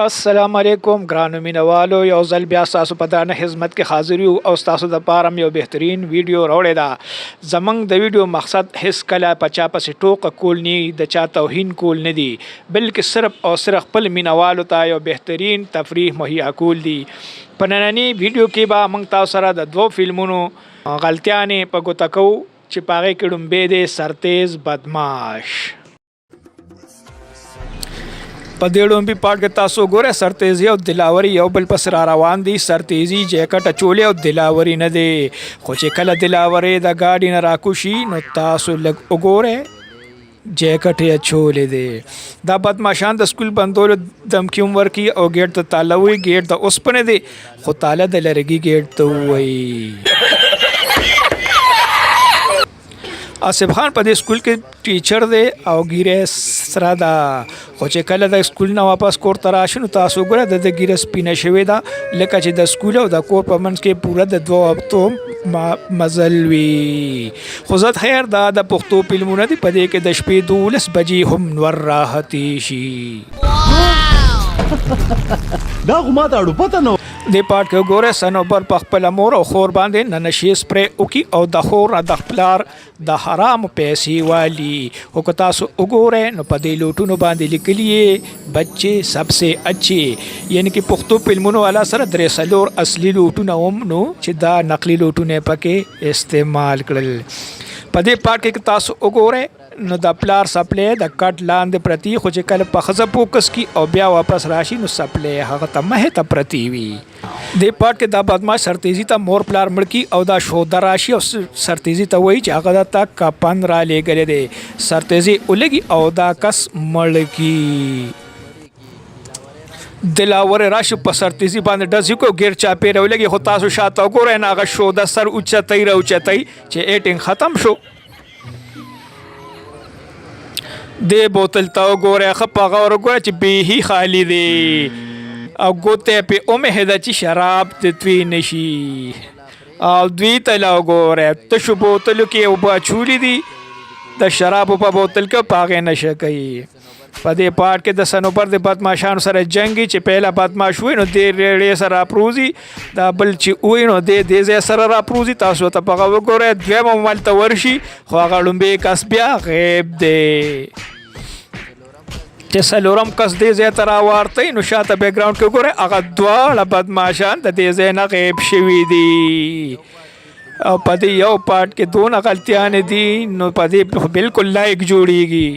السلام علیکم ګرانو مینوالو، یو ځل بیا تاسو په درنه خدمت کې حاضر یو او تاسو د پاره یو بهترین ویډیو راوړی ده. زمنګ د ویډیو مقصد هیڅ کله په چا پسې ټوکه کول نه، د چا توهین کول نه دی، بلکې صرف او صرف خپل مینوالو ته یو بهترین تفریح مهیا کول دي. په نننۍ ویډیو کې به موږ تاسو سره د دوو فلمونو غلطیانې په ګوته کوو چې په هغې کې ړومبی دی سرتیز بدماش. په دې ړومبي پارټ کې تاسو ګوره سرتیزي او دلاوري یو بل پس را روان دي. سرتیزي جیکټ اچولی او دلاوري نه دی، خو چې کله دلاوري د ګاډي نه راکوشي نو تاسو لږ وګوره جیکټ یې اچولی دی. دا بدماشان د سکول بندولو دمکي هم ورکوي او ګیټ ته تاله وایي. ګیټ د اوسپنې دی خو تاله د لرګي ګیټ ته ووایي. آصف خان په دې سکول کې ټیچر دی او ګیره سره ده، خو چې کله د سکول نه واپس کور ته راشي نو تاسو ګوره د ده ګیره سپینه شوې ده، لکه چې د سکول او د کور په منځ کې پوره د 2 هفتو مزل وي. خو زه خیر دا د پښتو فلمونه دي، په دې کې د شپې 12 بجې هم نور راحتې شي. دا خو ما ته اړو پته نه. دې پارټ کې وګوره صنوبر په خپله مور او خور باندې ننشې سپری وکي او د خور نه د پلار د حرامو پیسې والي. خو که تاسو وګورئ نو په دې لوټونو باندې لیکلي بچې سب سه اچې، یعنی کې پښتو فلمونو والا سره 3-4 اصلي لوټونه هم نو چې دا نقلي لوټونه پکې استعمال کړل. په دې پارټ کې که تاسو وګورئ نو د پلار سپلی د کټ لاندې پرتی، خو چې کله په ښځه فوکس کی او بیا واپس راشي نو سپلی هغه ته مخې ته پرتی وي. دې پارټ کې دا بدمعاش سرتیزي ته مور پلار مړ کی او دا شوده راشي او سرتیزي ته وایي چې هغه ته کفن را لېږلی دی. سرتیزي ولګي او دا کس مړ کی. دلاور راشي په سرتیزي باندې ډزې کوي، ګیر چاپېره ولګي، خو تاسو شاته وګورئ نه هغه شوده سر اوچتوي را اوچتوي چې ایټینګ ختم شو. دې بوتل ته وګوره، ښه په غور وګوره چې بیخي خالي دی او ګوته پې ومهده چې شراب دې توی نه شي. او دوی ته لا وګوره تشو بوتلو کې اوبه اچولي دي، د شرابو په بوتل کې په هغې نشه کوي. په دې پارټ کې د صنوبر د بدمعاشانو سره جنګي چې پهله بدمعاش وي نو دې ریړې سره راپروزي، دا بل چې وي نو دې دې ځای سره راپروزي. تاسو ته په غور وګورئ، دویم هم هلته ورشي خو هغه ړومبی کس بیا غیب دی. چې څلورم کس دې ځای ته راوارتی نو شاته بیکګراونډ کې وګورئ هغه دواړه بدمعاشان د دې ځای نه غیب شوي دي. او په دې یو پارټ کې دونه غلطیانې دي نو په دې بالکل لایک جوړیږي.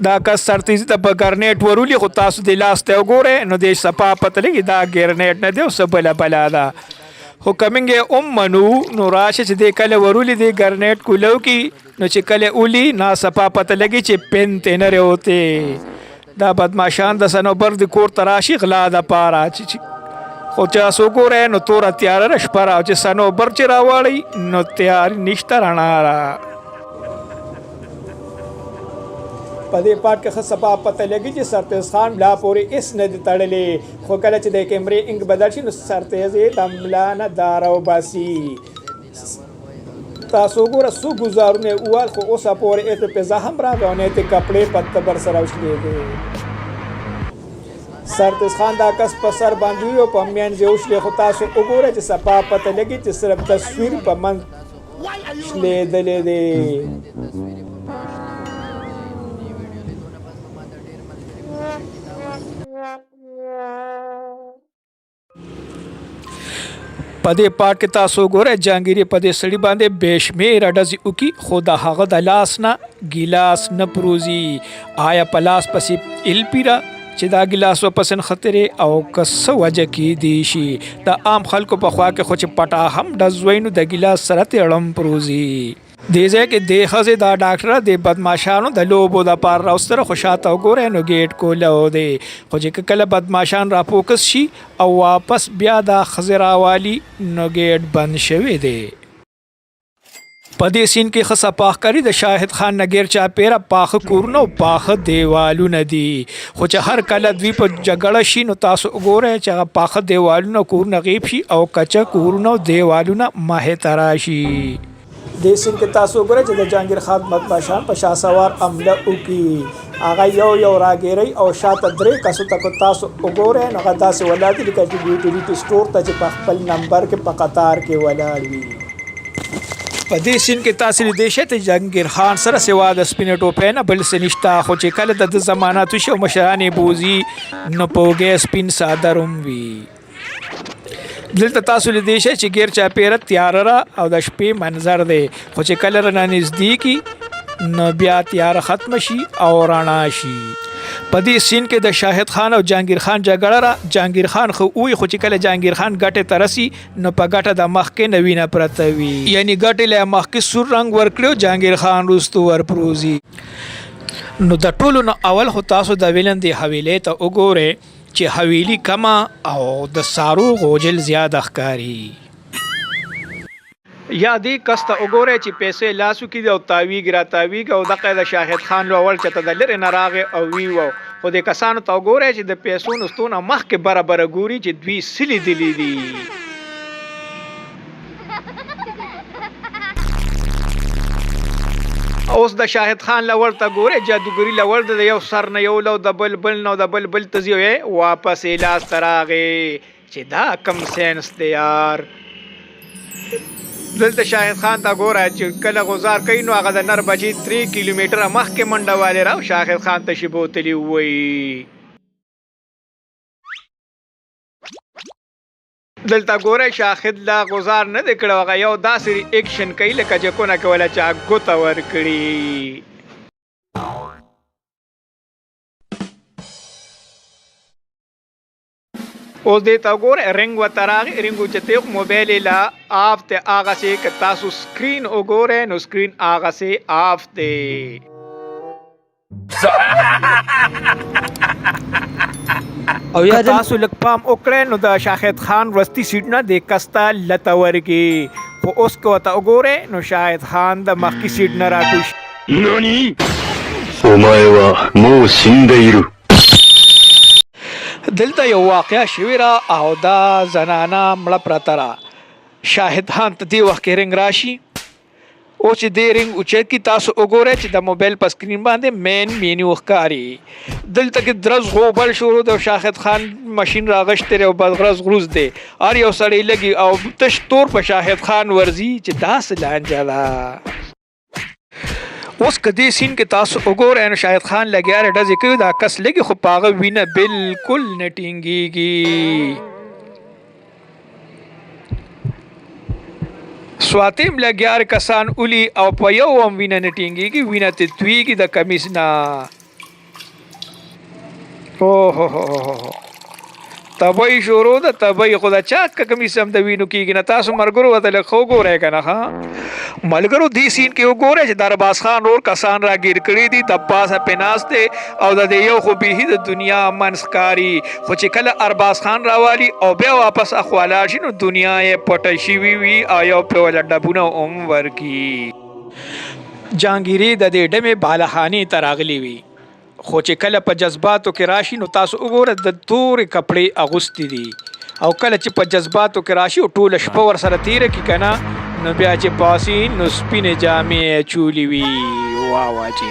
دا کس سرتیزي ته په ګرنیټ ورولي، خو تاسو دې لاس ته وګورئ نو دې صفا پته لګي دا ګرنیټ نه دی او څه بله بلا ده. خو که موږ یې هم منو نو راشه چې دې کله ورولي دې ګرنیټ کولو کي نو چې کله ولي نا صفا پته لګي چې پن ترې نه راوتی. دا بدمعاشان د صنوبر د کور ته راشي غلا دپاره چې خو چې تاسو وګورئ نو توره تیاره ده شپه را، چې صنوبر چې راواړي نو تیاري نشته رڼا را. په دې پارټ کې ښه صفا پته لګي چې سرتیز خان ملا پورې هېڅ نه دی تړلی، خو کله چې د کیمرې انګ بدل شي نو سرتیز یې د ملا نه داره وباسي. تاسو وګوره څو ګوزارونه یې ووهل خو اوسه پورې یې ته پې زخم راغی او نه یې ترې کپړې په تبر سره وشلېدې. سرتیز خان دا کس په سر باندې وي او په منځ یې وشلې، خو تاسو وګورئ چې صفا پته لګي چې صرف تصویر په منځ شلېدلی دی. په دې پارټ کې تاسو ګورئ جهانګیري په دې سړي باندې بې شمېره ډزې وکړي خو د هغه د لاس نه ګیلاس نه پروزي. آیا په لاس پسې ال پیره چې دا ګیلاس ورپسې نښتلی او که څه وجه کېدی شي؟ د عام خلکو په خوا کې خو چې پټا هم ډز وایي نو د ګیلاس سره ترې ړم پروزي. دې ځای کې دې ښځې دا ډاکټره د بدمعاشانو د لوبو دپاره راوستله، خو شاته وګورئ نو ګیټ کولو دی، خو چې کله بدمعاشان راپوکس شي او واپس بیا دا ښځې راوالي نو ګیټ بند شوی دی. په دې سین کې ښه صفا ښکاري د شاهد خان نه ګیر چاپیره پاخه کورونه او پاخه دیوالونه دي، خو چې هر کله دوی په جګړه شي نو تاسو وګورئ چې هغه پاخه دیوالونه کورونه غیب شي او کچه کورونه او دیوالونه مخې ته راشي. دې سین کې تاسو وګورئ چې د جهانګیر خان بدمعاشان په شاه سوار حمله وکړي. هغه یو یو راګیري او شاته درې کسو ته که تاسو وګورئ نو هغه داسې ولاړ دي لکه چې یوټیلیټي سټور ته چې په خپل نمبر کې په قطار کې ولاړ وي. په دې سین کې تاسو لیدی شئ چې جهانګیر خان سره سوا د سپینې ټوپۍ نه بل څه نشته، خو چې کله د ده ضمانت وشي او مشران یې بوځي نو په اوږه یې سپین څادر هم وي. دلته تاسو لیدی شئ چې ګیر چاپیره تیاره را او د شپې منظر دی، خو چې کله رڼا نږدې کی نو بیا تیاره ختم شي او رڼا شي. په دې سین کې د شاهد خان او جهانګیر خان جګړه را، جهانګیر خان خو وي، خو چې کله جهانګیر خان ګټې ته رسي نو په ګټه د مخکې نه وینه پرته وي، یعنی ګټې له مخکې سور رنګ ورکړي او جهانګیر خان وروسته ورپروزي. نو د ټولو نه اول خو تاسو د ویلن دی حویلۍ ته وګورئ چې حویلی کمه او د سارو غوجل زیاده ښکاري. یا دې کس ته وګورئ چې پیسې لاسو کې دي او تاویږي را تاویږي او دقه د شاهد خان لوړ چته د لرې نه راغی او وی وو، خو دې کسانو ته وګورئ چې د پیسو نستو نه مخکې بره بره ګوري چې دوی څه لیدلي دي. اوس د شاهد خان لوړ ته ګورئ، جادوګري لوړ ده، د یو سر نه یو لو د بل بل نه او د بل بل ته ځي او واپس یې لاس ته راغی چې دا کم سینس دی یار. دلته شاهد خان ته ګوره چې کله غزار کوي نو هغه د نر بچي 3 کیلومتره مخکې منډه والي را او شاهد خان ته شي بوتلي ووایي. دلته ګوره شاهد لا غزار نه دی کړی، هغه یو داسې ری اکشن کوي لکه چې کونه کې ولا چا ګوته ورکړي. اوس دې ته وګوره رنګ ورته راغی، رنګ اوچتې خو موبایل یې لا آف دی، هغسې که تاسو سکرین وګورئ نو سکرین هغسې آف دی. او یا که تاسو لږ پام وکړئ نو د شاهد خان وروستي سیټ نه دې کس ته لته ورکړي، خو اوس که ورته وګورئ نو شاهد خان د مخکي سیټ نه راکوز شي. お前はもう死んでいる。 دلته یو واقعه شوې را او دا زنانه مړه پرته را، شاهد خان ته دې وخت کې رنګ راشي او چې دې رنګ اوچت کی تاسو وګورئ چې د موبایل په سکرین باندې مین مینیو ښکاري. دلته کې درز غوبل شروع دی، شاهد خان ماشین راغشتی دی او بدغرز غروز دی، هر یو سړی لګي او تش تور په شاهد خان ورځي چې دا څه لانجه ده. اوس که دې سین کې تاسو وګورئ نو شاهد خان لګیا دی ډزې کوي، دا کس لګي خو په هغه وینه بالکل نه ټینګېږي. سواتیم لګیا دی کسان ولي او په یو هم وینه نه ټینګېږي، وینه ترې تویږي د کمیس نه. اوه هو هو هو تبعی شروع ده، تبعی خو د چا کمیس هم د وینو کیږي نه. تاسو مرګرو ورته لږ ښه وګورئ که نه. ښه ملګرو دې سین کې وګورئ چې درباز خان ورور کسان راګیر کړي دي، د پاسه پې ناست دی او د دې یو خو بیخي د دنیا منځ ښکاري، خو چې کله ارباز خان راوالي او بیا واپس اخوا لاړ شي نو دنیا یې پټه شوي وي او یو پرې وله ډبونه هم ورکړي. جهانګیري د دې ډمې بالاخانې ته راغلي وي، خو چې کله په جذباتو کې راشي نو تاسو وګوره د تورې کپړې اغوستې دي، او کله چې په جذباتو کې راشي او ټوله شپه ورسره تیره کړي که نه نو بیا چې پاسي نو سپینې جامې یې اچولې وي. وا وا چې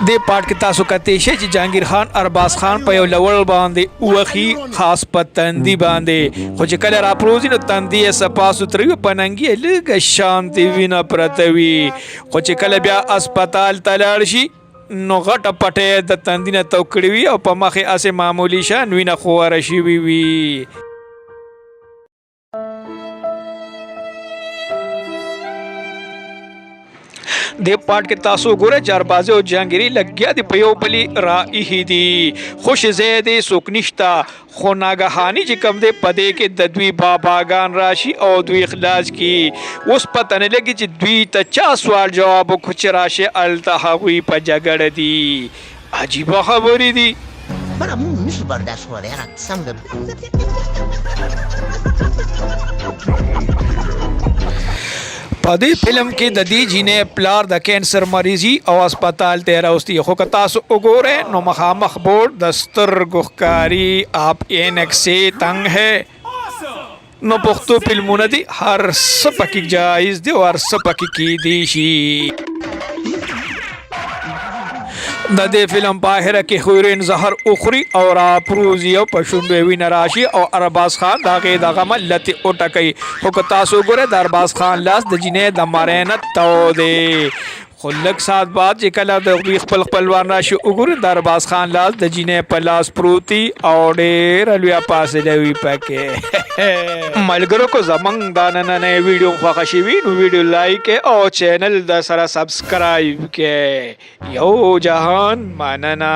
دې پارټ کې تاسو کتلی شئ چې جهانګیر خان ارباز خان په یو لوړ باندې ووهي، خاص په تندي باندې، خو چې کله راپروځي نو تندي یې صفا سوتره وي، په ننګي یې لږه شانتې وینه پرته وي، خو چې کله بیا هسپتال ته لاړ شي نو غټه پټه یې د تندي نه تو کړې وي او په مخ یې هسې معمولي شان وینه خوره شوې وي. دې پارټ کې تاسو ګوره چاربازي او جهانګیري لګیا دي په یو بلی را ایښي دي، خوش ځای دی څوک نشته، خو ناګهاني چې کوم دی په دې کې د دوی باباګان راشي او دوی خلاص کړي. اوس پته نه لګي چې دوی ته چا سوال جواب وکړو چې راشه هلته هغوی په جګړه دي. عجیبه خبرې دي. په دې فلم کې د دې جینۍ پلار د کینسر مریضي او هسپتال ته راوستي، خو که تاسو وګورئ نو مخامخ بورډ د سترګو ښکاري، آپ عینک سي تنګ ہے. نو پښتو فلمونه دي، هر څه پکې جایز دي او هر څه پکې کیدی شي. د دې فلم په اخره کې هیروین زهر وخوري او راپروزي او په شونډو یې وینه راشي او ارباز خان د هغې د غمه لتې وټکوي، خو که تاسو وګورئ د ارباز خان لاس د جینۍ د مرۍ نه تاو دی. خو لږ ساعت بعد چې کله د دوی خپل خپلوان راشي وګوري د ارباز خان لاس د جینۍ په لاس پروت وي او ډېره لویه فاصله وي پکې. ملګرو که زمونږ دا نننۍ ویډیو خوښه شوي نو ویډیو لایک او چینل د سره سبسکرایب کړئ. یو جهان مننه.